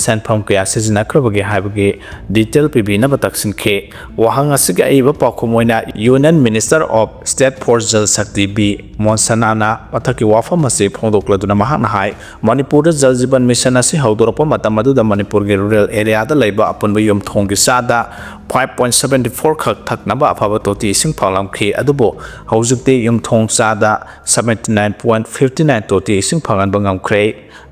ꯁꯦꯟꯐꯝ ꯀꯌꯥ ꯁꯤꯖꯤꯟꯅꯈ꯭ꯔꯕꯒꯦ ꯍꯥꯏꯕꯒꯤ detail ꯄꯤꯕꯤꯅꯕ ꯇꯛꯁꯤꯟꯈꯤ꯫ ꯋꯥꯍꯪ ꯑꯁꯤꯒꯤ ꯑꯏꯕ ꯄꯥꯎꯈꯨꯝ ꯑꯣꯏꯅ Union Minister of State for Jal Shakti B ꯃꯣꯟꯁꯅꯥꯅ ꯃꯊꯛꯀꯤ ꯋꯥꯐꯝ ꯑꯁꯤ ꯐꯣꯡꯗꯣꯛꯂꯗꯨꯅ ꯃꯍꯥꯛꯅ ꯍꯥꯏ, ꯃꯅꯤꯄꯨꯔꯗ ꯖꯜ ꯖꯤꯕꯟ ꯃꯤꯁꯟ ꯑꯁꯤ ꯍꯧꯗꯣꯔꯛꯄ ꯃꯇꯝ ꯑꯗꯨꯗ ꯃꯅꯤꯄꯨꯔꯒꯤ ꯔꯨꯔꯦꯜ ꯑꯦꯔꯤꯌꯥꯗ ꯂꯩꯕ ꯑꯄꯨꯟꯕ ꯌꯨꯝꯊꯣꯡꯒꯤ ꯆꯥꯗ five point seventy four ꯈꯛ ꯊꯛꯅꯕ ꯑꯐꯕ ꯇꯣꯇꯤ ꯏꯁꯤꯡ ꯐꯪꯂꯝꯈꯤ꯫ ꯑꯗꯨꯕꯨ ꯍꯧꯖꯤꯛꯇꯤ ꯌꯨꯝꯊꯣꯡ ꯆꯥꯗ seventy nine point fifty nine ꯇꯣꯇꯤ ꯏꯁꯤꯡ ꯐꯪꯍꯟꯕ ꯉꯝꯈ꯭ꯔꯦ꯫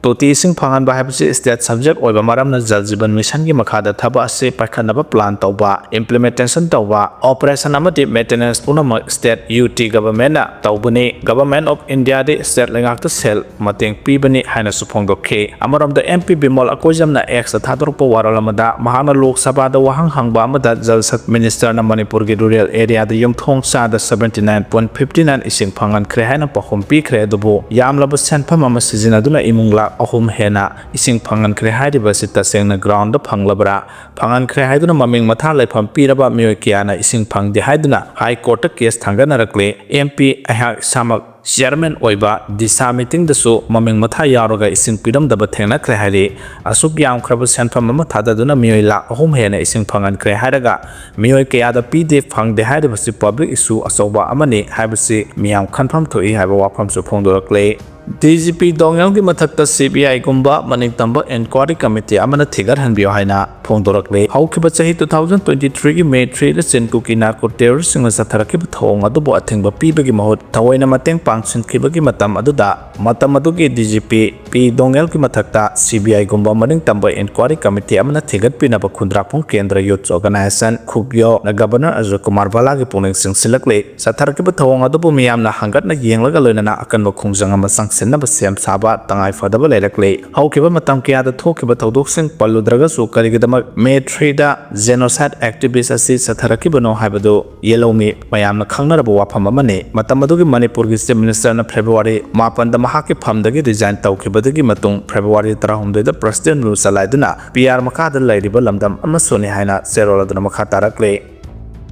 ꯇꯣꯇꯤ ꯏꯁꯤꯡ ꯐꯪꯍꯟꯕ ꯍꯥꯏꯕꯁꯤ state subject ꯑꯣꯏꯕ ꯃꯔꯝꯅ ꯖꯜ ꯖꯤꯕꯟ ꯃꯤꯁꯟꯒꯤ ꯃꯈꯥꯗ ꯊꯕꯛ ꯑꯁꯤ ꯄꯥꯏꯈꯠꯅꯕ plan ꯇꯧꯕ, implementation ꯇꯧꯕ, operation ꯑꯃꯗꯤ maintenance ꯄꯨꯝꯅꯃꯛ state UT government ꯅ ꯇꯧꯕꯅꯤ꯫ Government of India D state ꯂꯩꯉꯥꯛꯇ ꯁꯦꯜ ꯃꯇꯦꯡ ꯄꯤꯕꯅꯤ ꯍꯥꯏꯅꯁꯨ ꯐꯣꯡꯗꯣꯛꯈꯤ꯫ ꯑꯃꯔꯣꯝꯗ M P ꯕꯤꯃꯣꯜ ꯑꯀꯣꯏꯖꯝꯅ X ꯇ ꯊꯥꯗꯣꯔꯛꯄ ꯋꯥꯔꯣꯜ ꯑꯃꯗ ꯃꯍꯥꯛꯅ ꯂꯣꯛ ꯁꯚꯥꯗ ꯋꯥꯍꯪ ꯍꯪꯕ ꯑꯃꯗ ꯖꯜ ꯁꯛ minister ꯅ ꯃꯅꯤꯄꯨꯔꯒꯤ ꯔꯨꯔꯦꯜ ꯑꯦꯔꯤꯌꯥꯗ ꯌꯨꯝꯊꯣꯡ ꯆꯥꯗ seventy nine point fifty nine ꯏꯁꯤꯡ ꯐꯪꯍꯟꯈ꯭ꯔꯦ ꯍꯥꯏꯅ ꯄꯥꯎꯈꯨꯝ ꯄꯤꯈ꯭ꯔꯦ꯫ ꯑꯗꯨꯕꯨ ꯌꯥꯝꯂꯕ ꯁꯦꯟꯐꯝ ꯑꯃ ꯁꯤꯖꯤꯟꯅꯗꯨꯅ ꯏꯃꯨꯡ ꯂꯥꯈ ꯑꯍꯨꯝ ꯍꯦꯟꯅ ꯏꯁꯤꯡ ꯐꯪꯍꯟꯈ꯭ꯔꯦ ꯍꯥꯏꯔꯤꯕ ꯑꯁꯤ ꯇꯁꯦꯡꯅ ground ꯗ ꯐꯪꯂꯕ꯭ꯔꯥ? ꯐꯪꯍꯟꯈ꯭ꯔꯦ ꯍꯥꯏꯗꯨꯅ ꯃꯃꯤꯡ ꯃꯊꯥ ꯂꯩꯐꯝ ꯄꯤꯔꯕ ꯃꯤꯑꯣꯏ ꯀꯌꯥꯅ ꯏꯁꯤꯡ ꯐꯪꯗꯦ ꯍꯥꯏꯗꯨꯅ High Court ꯇ case ꯊꯥꯡꯒꯠꯅꯔꯛꯂꯦ꯫ M P ꯑꯩꯍꯥꯛ ꯏꯁꯥꯃꯛ chairman ꯑꯣꯏꯕ ꯗꯤꯁꯥ meeting ꯗꯁꯨ ꯃꯃꯤꯡ ꯃꯊꯥ ꯌꯥꯎꯔꯒ ꯏꯁꯤꯡ ꯄꯤꯔꯝꯗꯕ ꯊꯦꯡꯅꯈ꯭ꯔꯦ ꯍꯥꯏꯔꯤ꯫ ꯑꯁꯨꯛ ꯌꯥꯝꯈ꯭ꯔꯕ ꯁꯦꯟꯐꯝ ꯑꯃ ꯊꯥꯗꯗꯨꯅ ꯃꯤꯑꯣꯏ ꯂꯥꯈ ꯑꯍꯨꯝ ꯍꯦꯟꯅ ꯏꯁꯤꯡ ꯐꯪꯍꯟꯈ꯭ꯔꯦ ꯍꯥꯏꯔꯒ ꯃꯤꯑꯣꯏ ꯀꯌꯥꯗ ꯄꯤꯗꯦ, ꯐꯪꯗꯦ ꯍꯥꯏꯔꯤꯕꯁꯤ public issue ꯑꯆꯧꯕ ꯑꯃꯅꯤ ꯍꯥꯏꯕꯁꯤ ꯃꯤꯌꯥꯝ ꯈꯟꯐꯝ ꯊꯣꯛꯏ ꯍꯥꯏꯕ ꯋꯥꯐꯝꯁꯨ ꯐꯣꯡꯗꯣꯔꯛꯂꯦ꯫ ꯗꯤ ꯖꯤ ꯄꯤ ꯗꯣꯉꯦꯜꯒꯤ ꯃꯊꯛꯇ ꯁꯤ ꯕꯤ ꯑꯥꯏꯒꯨꯝꯕ ꯃꯅꯤꯡꯇꯝꯕ ꯏꯟꯀ꯭ꯋꯥꯔꯤ ꯀꯃꯤꯇꯤ ꯑꯃꯅ ꯊꯤꯒꯠꯍꯟꯕꯤꯌꯨ ꯍꯥꯏꯅ ꯐꯣꯡꯗꯣꯔꯛꯂꯤ꯫ ꯍꯧꯈꯤꯕ ꯆꯍꯤ two thousand twenty threeꯒꯤ May threeꯗ ꯆꯤꯟ ꯀꯨꯀꯤ ꯅꯥꯔꯀꯣ ꯇꯦꯔꯣꯔꯤꯁꯁꯤꯡꯅ ꯆꯠꯊꯔꯛꯈꯤꯕ ꯊꯧꯑꯣꯡ ꯑꯗꯨꯕꯨ ꯑꯊꯤꯡꯕ ꯄꯤꯕꯒꯤ ꯃꯍꯨꯠ ꯊꯑꯣꯏꯅ ꯃꯇꯦꯡ ꯄꯥꯡꯁꯤꯟꯈꯤꯕꯒꯤ ꯃꯇꯝ ꯑꯗꯨꯗ, ꯃꯇꯝ ꯑꯗꯨꯒꯤ ꯗꯤ ꯖꯤ ꯄꯤ ꯄꯤ ꯗꯣꯉꯦꯜꯒꯤ ꯃꯊꯛꯇ ꯁꯤ ꯕꯤ ꯑꯥꯏꯒꯨꯝꯕ ꯃꯅꯤꯡꯇꯝꯕ ꯏꯟꯀ꯭ꯋꯥꯔꯤ ꯀꯃꯤꯇꯤ ꯑꯃꯅ ꯊꯤꯒꯠꯄꯤꯅꯕ ꯈꯨꯟꯗ꯭ꯔꯥꯛꯄꯝ ꯀꯦꯟꯗ꯭ꯔ youth organisation, ꯈꯨꯛꯌꯣꯅ governor Ajoy Kumar ꯚꯥꯂꯥꯒꯤ ꯄꯨꯛꯅꯤꯡ ꯆꯤꯡꯁꯤꯜꯂꯛꯂꯤ꯫ ꯆꯠꯊꯔꯛꯈꯤꯕ ꯊꯧꯑꯣꯡ ꯑꯗꯨꯕꯨ ꯃꯤꯌꯥꯝꯅ ꯍꯪꯒꯠꯅ ꯌꯦꯡꯂꯒ ꯂꯣꯏꯅꯅ ꯑꯀꯟꯕ ꯈꯣꯡꯖꯪ ꯑꯃ ꯆꯪꯁꯤꯟꯅꯕ ꯁꯦꯝ ꯁꯥꯕ ꯇꯉꯥꯏ ꯐꯗꯕ ꯂꯩꯔꯛꯂꯤ꯫ ꯍꯧꯈꯤꯕ ꯃꯇꯝ ꯀꯌꯥꯗ ꯊꯣꯛꯈꯤꯕ ꯊꯧꯗꯣꯛꯁꯤꯡ ꯄꯜꯂꯨꯗ꯭ꯔꯒꯁꯨ, ꯀꯔꯤꯒꯤꯗꯃꯛ May threeꯗ genocide activist ꯑꯁꯤ ꯆꯠꯊꯔꯛꯈꯤꯕꯅꯣ ꯍꯥꯏꯕꯗꯨ ꯌꯦꯜꯍꯧꯃꯤ ꯃꯌꯥꯝꯅ ꯈꯪꯅꯔꯕ ꯋꯥꯐꯝ ꯑꯃꯅꯤ꯫ ꯃꯇꯝ ꯑꯗꯨꯒꯤ ꯃꯅꯤꯄꯨꯔꯒꯤ Chief Ministerꯅ February ꯃꯥꯄꯟꯗ ꯃꯍꯥꯛꯀꯤ ꯐꯝꯗꯒꯤ resign ꯇꯧꯈꯤꯕꯗꯒꯤ ꯃꯇꯨꯡ, February ꯇꯔꯥꯍꯨꯝꯗꯣꯏꯗ President Rule ꯆꯂꯥꯏꯗꯨꯅ P R ꯃꯈꯥꯗ ꯂꯩꯔꯤꯕ ꯂꯝꯗꯝ ꯑꯃꯁꯨꯅꯤ ꯍꯥꯏꯅ ꯆꯦꯔꯣꯜ ꯑꯗꯨꯅ ꯃꯈꯥ ꯇꯥꯔꯛꯂꯤ꯫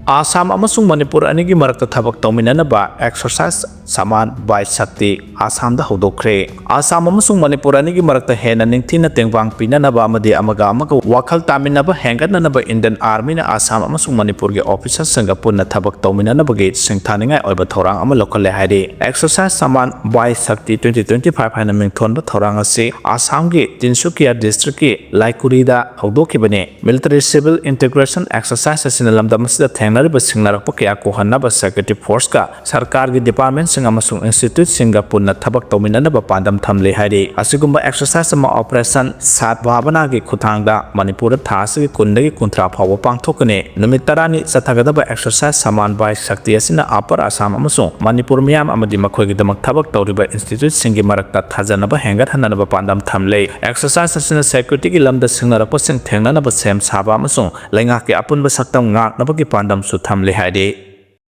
ꯑꯥꯁꯥꯝ ꯑꯃꯁꯨꯡ ꯃꯅꯤꯄꯨꯔ ꯑꯅꯤꯒꯤ ꯃꯔꯛꯇ ꯊꯕꯛ ꯇꯧꯃꯤꯟꯅꯅꯕ Exercise Samman Bhai Shakti ꯑꯥꯁꯥꯝꯗ ꯍꯧꯗꯣꯛꯈ꯭ꯔꯦ꯫ Assam ꯑꯃꯁꯨꯡ ꯃꯅꯤꯄꯨꯔ ꯑꯅꯤꯒꯤ ꯃꯔꯛꯇ ꯍꯦꯟꯅ ꯅꯤꯡꯊꯤꯅ ꯇꯦꯡꯕꯥꯡ ꯄꯤꯅꯅꯕ ꯑꯃꯗꯤ ꯑꯃꯒ ꯑꯃꯒ ꯋꯥꯈꯜ ꯇꯥꯃꯤꯟꯅꯕ ꯍꯦꯟꯒꯠꯅꯅꯕ Indian Armyꯅ ꯑꯥꯁꯥꯝ ꯑꯃꯁꯨꯡ ꯃꯅꯤꯄꯨꯔꯒꯤ officerꯁꯤꯡꯒ ꯄꯨꯟꯅ ꯊꯕꯛ ꯇꯧꯃꯤꯟꯅꯅꯕꯒꯤ ꯁꯤꯡꯊꯥꯅꯤꯡꯉꯥꯏ ꯑꯣꯏꯕ ꯊꯧꯔꯥꯡ ꯑꯃ ꯂꯧꯈꯠꯂꯦ ꯍꯥꯏꯔꯤ꯫ Exercise Samman Bhai Shakti twenty twenty-five ꯍꯥꯏꯅ ꯃꯤꯡꯊꯣꯟꯕ ꯊꯧꯔꯥꯡ ꯑꯁꯤ ꯑꯥꯁꯥꯝꯒꯤ Tinsukia districtꯀꯤ ꯂꯥꯏꯀꯨꯔꯤꯗ ꯍꯧꯗꯣꯛꯈꯤꯕꯅꯤ꯫ Military Civil Integration Exercise ꯑꯁꯤꯅ ꯂꯝꯗꯝ ꯑꯁꯤꯗ ꯊꯦꯡꯅꯔꯤꯕ ꯁꯤꯡꯅꯔꯛꯄ ꯀꯌꯥ ꯀꯣꯛꯍꯟꯅꯕ security forceꯀ ꯁꯔꯀꯥꯔꯒꯤ departmentꯁꯤꯡ ꯑꯃꯁꯨꯡ instituteꯁꯤꯡꯒ ꯄꯨꯟꯅ ꯊꯕꯛ ꯇꯧꯃꯤꯟꯅꯅꯕ ꯄꯥꯟꯗꯝ ꯊꯝꯂꯤ ꯍꯥꯏꯔꯤ꯫ ꯑꯁꯤꯒꯨꯝꯕ exercise ꯑꯃ Operation Sadbhavanaꯒꯤ ꯈꯨꯠꯊꯥꯡꯗ ꯃꯅꯤꯄꯨꯔꯗ ꯊꯥ ꯑꯁꯤꯒꯤ ꯀꯨꯟꯗꯒꯤ ꯀꯨꯟꯊ꯭ꯔꯥ ꯐꯥꯎꯕ ꯄꯥꯡꯊꯣꯛꯀꯅꯤ꯫ ꯅꯨꯃꯤꯠ ꯇꯔꯥꯅꯤ ꯆꯠꯊꯒꯗꯕ Exercise Samman Bhai Shakti ꯑꯁꯤꯅ Upper Assam ꯑꯃꯁꯨꯡ ꯃꯅꯤꯄꯨꯔ ꯃꯤꯌꯥꯝ ꯑꯃꯗꯤ ꯃꯈꯣꯏꯒꯤꯗꯃꯛ ꯊꯕꯛ ꯇꯧꯔꯤꯕ instituteꯁꯤꯡꯒꯤ ꯃꯔꯛꯇ ꯊꯥꯖꯅꯕ ꯍꯦꯟꯒꯠꯍꯟꯅꯕ ꯄꯥꯟꯗꯝ ꯊꯝꯂꯤ꯫ Exercise ꯑꯁꯤꯅ securityꯒꯤ ꯂꯝꯗ ꯁꯤꯡꯅꯔꯛꯄꯁꯤꯡ ꯊꯦꯡꯅꯅꯕ ꯁꯦꯝ ꯁꯥꯕ ꯑꯃꯁꯨꯡ ꯂꯩꯉꯥꯛꯀꯤ ꯑꯄꯨꯟꯕ ꯁꯛꯇꯝ ꯉꯥꯛꯅꯕꯒꯤ ꯄꯥꯟꯗꯝꯁꯨ ꯊꯝꯂꯤ ꯍꯥꯏꯔꯤ꯫